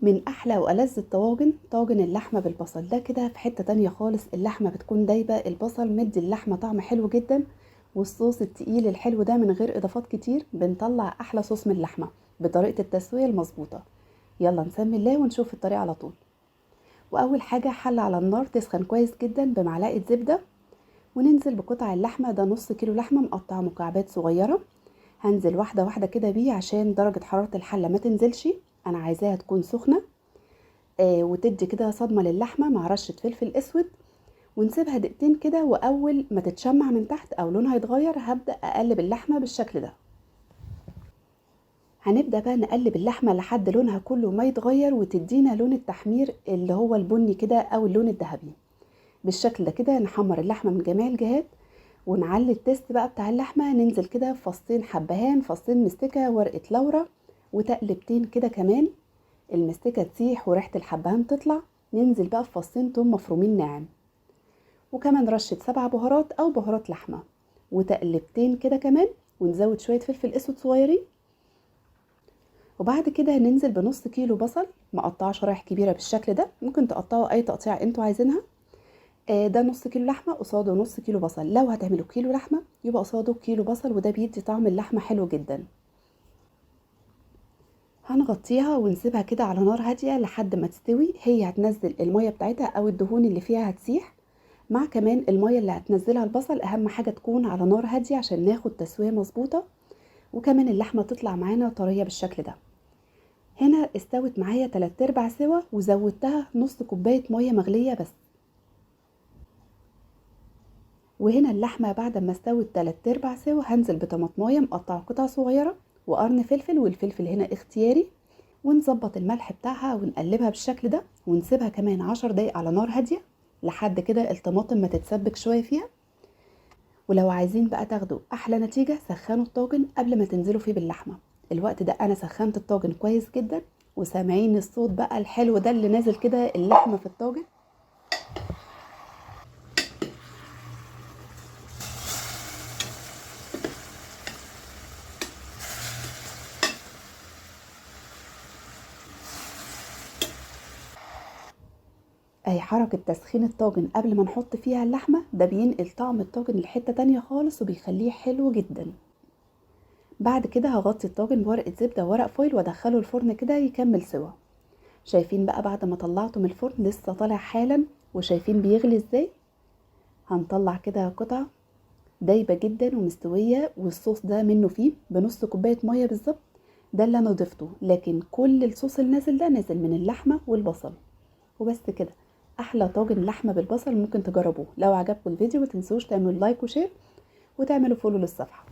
من احلى والذ الطواجن طاجن اللحمة بالبصل. ده كده في حتة تانية خالص، اللحمة بتكون دايبه، البصل مدي اللحمة طعم حلو جدا، والصوص التقيل الحلو ده من غير اضافات كتير بنطلع احلى صوص من اللحمة بطريقة التسوية المظبوطه. يلا نسمي الله ونشوف الطريقة على طول. واول حاجة حله على النار تسخن كويس جدا بمعلقه زبدة، وننزل بقطع اللحمة. ده نص كيلو لحمه مقطعه مكعبات صغيرة، هنزل واحدة واحدة كده بيه عشان درجه حرارة الحلة ما تنزلش، انا عايزاها تكون سخنة وتدي كده صدمة للحمه مع رشه فلفل اسود، ونسيبها دقيقتين كده. واول ما تتشمع من تحت او لونها يتغير هبدا اقلب اللحمة بالشكل ده. هنبدا بقى نقلب اللحمة لحد لونها كله ما يتغير وتدينا لون التحمير اللي هو البني كده او اللون الذهبي بالشكل ده كده. نحمر اللحمة من جميع الجهات ونعلي ال taste بقى بتاع اللحمة. ننزل كده فصين حبهان، فصين مستكه، ورقة لورا، وتقلبتين كده كمان، المستكه تسيح وريحه الحبهان تطلع. ننزل بقى في فصين توم مفرومين ناعم، وكمان رشه 7 بهارات او بهارات لحمه، وتقلبتين كده كمان، ونزود شوية فلفل اسود صغيرين. وبعد كده هننزل بنص كيلو بصل مقطعه شرايح كبيرة بالشكل ده، ممكن تقطعوا اي تقطيع انتوا عايزينها. ده نص كيلو لحمه قصاده نص كيلو بصل، لو هتعملوا كيلو لحمه يبقى قصاده كيلو بصل، وده بيدي طعم اللحمة حلو جدا. هنغطيها ونسيبها كده على نار هادية لحد ما تستوي. هي هتنزل المية بتاعتها او الدهون اللي فيها هتسيح، مع كمان المية اللي هتنزلها البصل. اهم حاجة تكون على نار هادية عشان ناخد تسويه مظبوطة، وكمان اللحمة تطلع معانا طرية بالشكل ده. هنا استوت معايا 3/4 سوا، وزودتها نص كوباية مية مغليه بس. وهنا اللحمة بعد ما استوت 3/4 سوا هنزل بطماطمايه مقطعه قطع صغيرة وقرن فلفل، والفلفل هنا اختياري، ونظبط الملح بتاعها ونقلبها بالشكل ده، ونسيبها كمان 10 دقايق على نار هادية لحد كده الطماطم ما تتسبك شوية فيها. ولو عايزين بقى تاخدوا احلى نتيجة سخنوا الطاجن قبل ما تنزلوا فيه باللحمه. الوقت ده انا سخنت الطاجن كويس جدا، وسامعين الصوت بقى الحلو ده اللي نازل كده اللحمة في الطاجن. اهي حركة تسخين الطاجن قبل ما نحط فيها اللحمة ده بينقل طعم الطاجن لحتة تانية خالص وبيخليه حلو جدا. بعد كده هغطي الطاجن بورقة زبدة وورق فويل وادخله الفرن كده يكمل سوا. شايفين بقى بعد ما طلعته من الفرن لسه طالع حالا، وشايفين بيغلي ازاي. هنطلع كده قطع دايبة جدا ومستوية، والصوص ده منه فيه بنص كوباية مية بالظبط، ده اللي انا ضفته، لكن كل الصوص اللي نازل ده نازل من اللحمة والبصل. وبس كده احلى طاجن لحمه بالبصل ممكن تجربوه. لو عجبكم الفيديو ما تنسوش تعملوا like و share وتعملوا follow للصفحه.